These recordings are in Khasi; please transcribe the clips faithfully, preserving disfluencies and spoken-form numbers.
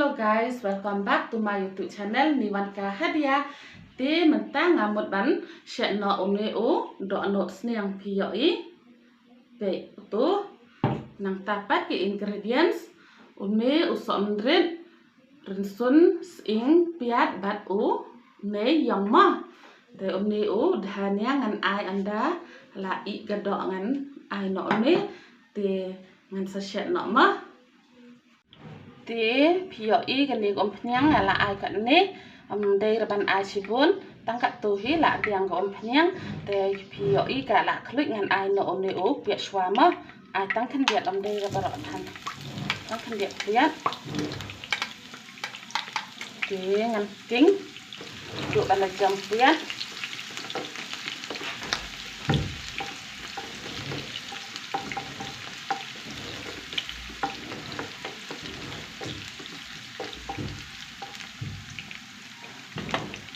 Hello guys, welcome back to my YouTube channel, Niwanka Hadia. Te mynta nga mut ban shet noh une u dohnud sniang, phi ïohi. Peit utu. Nangta pat ki ingredients, une u sohmynrit, rynsun, sying, piat bad u mei ïong mo. Te une u dhania ngan ai ynda la ih ka doh ngan ai noh une. Te ngan sa shet noh mo. Te phi ïohi kane ka umphniang nga la ai katne, ym dei ruh ban ai shibun, tang katto hi la biang ka umphniang. Te phi ïohi ka la khluit, ngan ai noh une u piat shuwa mo. Ai tang khyndiat, ym dei ruh baroh than. Tang khyndiat piat. Te ngan king. Duh ban la jam piat.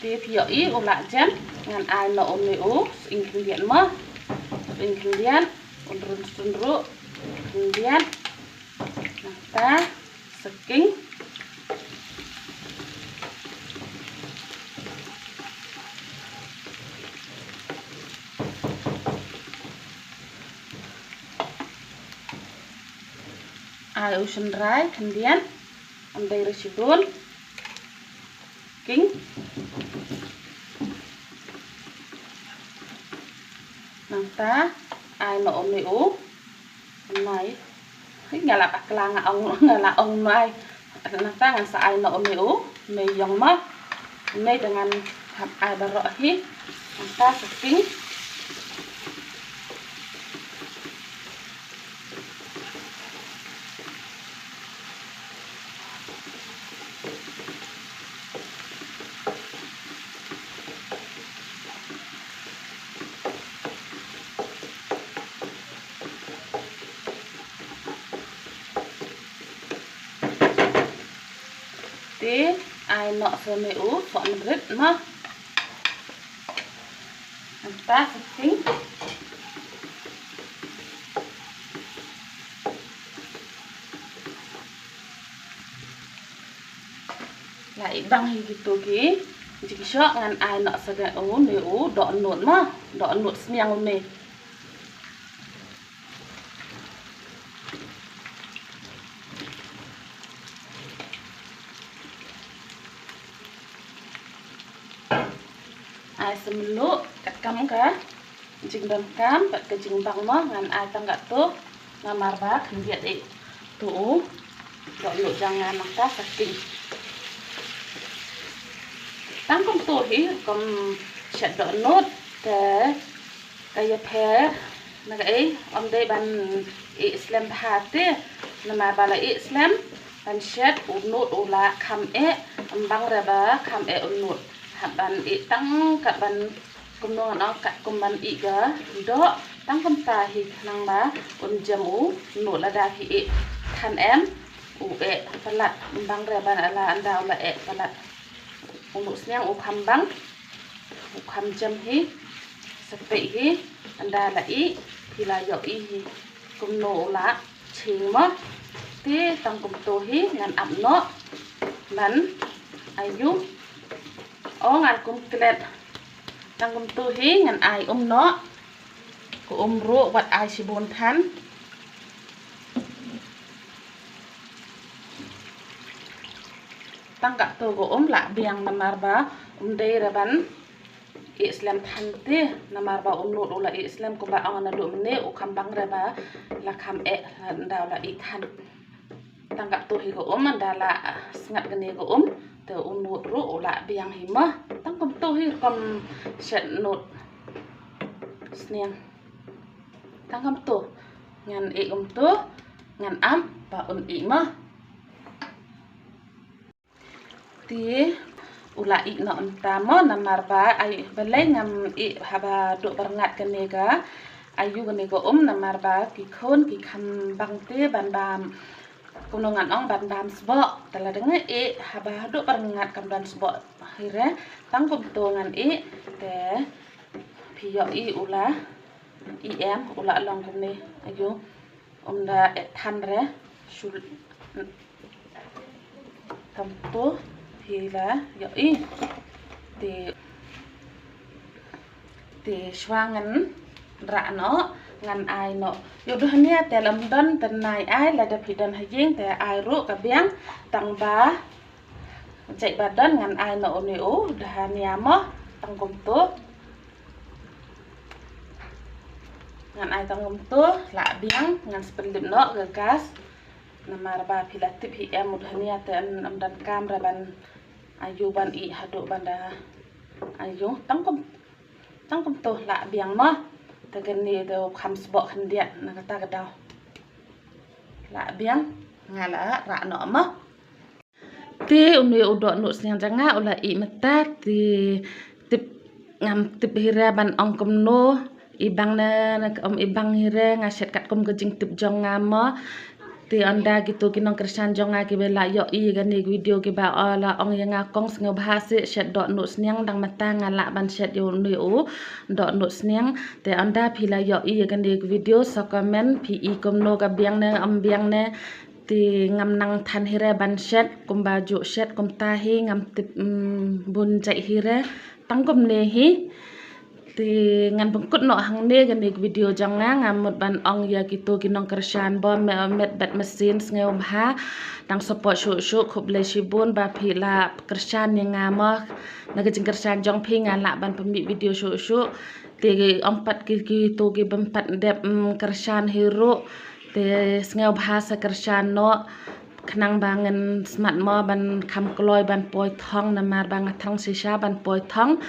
Te phi ïohi u la jem, ngan ai noh une u sying khyndiat mo. Sying khyndiat, un rynsun ruh khyndiat. Nangta sa king. Ai u shynrai khyndiat, ym dei ruh shibun. King. Nangta ai noh une u mei. Hi, nga la bakla, nga ong, nga la ong mei. Nangta ngan sa ai noh une u mei ïong mo. Mei te ngan hap ai baroh hi. Nangta sa king. Te ai noh sa une u sohmynrit mo. Nangta sa king. La ih bang hi kito ki jingshoh, ngan ai noh sa une u dohnud mo, dohnud sniang une. Ai sa mluh katkam ka jingdonkam bad ka jingbang mo, ngan ai tang katto namar ba khyndiat ïa utu u dohnud jong nga. Nangta sa king. Tang kumto hi kum shet dohnud te ka ïapher na kaei, ym dei ban ih slem bha te, namar ba la ih slem ban shet u nud u la kham eh, ym bang re ba kham eh u nud. Hap ban ih tang kat ban kumno ngan ong, kat kum ban ih ka doh, tang kumta hi khnang ba un jem u nud. Lada phi ih than em, u eh palat, ym bang re ba la ynda u la eh palat. U nud sniang u kham bang, u kham jem hi, sa peit hi, ynda la ih, phi la ïohi hi kumno u la ching mo. Te tang kumto hi ngan ap noh ban aiu. O ngan kum klet. Tang kumto hi ngan ai um noh. Ka um ruh wat ai shibun than. Tang katto ka um la biang namar ba um dei re ban ih slem than te, namar ba u nud u la ih slem, kumba ong naduh mynne, u kham bang re ba la kham eh ynda u la ih than. Tang katto hi ka um, ynda la sngat kane ka um te u nud ruh u la biang hi mo. Tang kumto hi rukom shet nud sniang. Tang kumto, ngan ih kumto, ngan ap ba un ih mo. Te u la ih noh mynta mo, namar ba ai balei ngam ih haba duh byrngat kane ka aiu kane ka um, namar ba ki khun ki kham bang te ban bam, kumno ngan ong, ban bam sboh. Te lada nga ih haba duh byrngat kam don sboh hi re. Tang kumto ngan ih te phi ïohi u la ih em, u la long kumne aiu. Um da eh than re. Shul. Te Kumto phi la ïohi. Te, te shuwa ngan rah noh, ngan ai noh. Ïoh u dhania te lam don, te nai ai, lada phi don ha ïing te ai ruh ka biang, tang ba jait ba don ngan ai noh une u dhania mo, tang kumto. Ngan ai tang kumto, lah biang, ngan split noh ka gas. Namar ba phi la tip hi em u dhania te ym don kam re ban ai ïoh ban ih haduh ban da ai ïoh tang kum, tang kumto lah biang mo. Te kane te u kham sboh khyndiat na kata ka daw. Lah biang, nga la rah noh mo. Te une u dohnud sniang jong nga u la ih mynta, te tip ngam tip hi re ban ong kumno, ibang ne, ne ym ibang hi re, nga shet katkum ka jingtip jong nga mo. Te ynda kito ki nongkyrshan jong nga kiba la ïohi ïa kane ka video kiba la ong ïa nga kong sngewbha seh shet dohnud sniang, dang mynta nga lah ban shet ïa une u dohnud sniang. Te ynda phi la ïohi ïa kane ka video sa comment phi i kumno, ka biang ne ym biang ne. Te ngam nang than hi re ban shet, kumba ju shet kumta hi ngam tip, mm, bun jait hi re. Tang kumne hi. Te ngan pynkut noh hangne kane ka video jong nga, nga mut ban ong ïa kito ki nongkyrshan bym met bad mynsiem sngewbha dang support shuh shuh, khublei shibun ba phi la kyrshan ïa nga mo. Na ka jingkyrshan jong phi nga lah ban pynmih video shuh shuh. Te ym pat ki, kito ki bym pat dep, mm, kyrshan hi ruh. Te sngewbha sa kyrshan noh. Khnang ba ngin smat mo ban kham kloi ban poi thong, namar ba nga thrang shisha ban poi thong.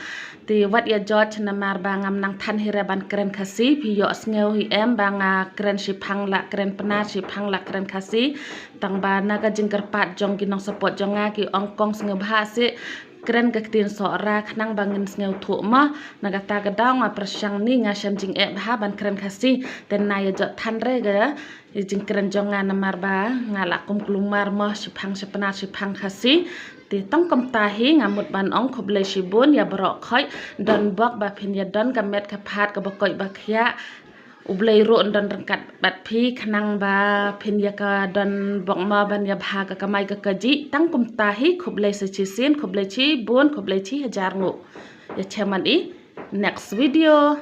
Te wat ïa judge namar ba ngam nang than hi re ban kren Khasi, phi ïohsngew hi em ba nga kren shiphang la kren Pnar, shiphang la kren Khasi. Tang ba na ka jingkyrpad jong ki nongsupport jong nga ki ong kong sngewbha seh kren ka ktien Sohra khnang ba ngin sngewthuh mo. Na kata ka daw nga pyrshang ni, nga shem jingeh bha ban kren Khasi. Te nai ïa jot than re ka jingkren jong nga namar ba nga la kum kulmar mo, shiphang sha Pnar shiphang Khasi. Te tang kumta hi nga mut ban ong khublei shibun ïa baroh khoit, don bok ba phin ïa don ka met ka phad kaba koit ba khiah. U Blei ruh un don ryngkat bad phi khnang ba phin ïa ka don bok mo ban ïa bha ka kamai ka kajih. Tang kumta hi, khublei sa shisien, khublei shibun, khublei shi hajar nguh. Ïa chem man i next video.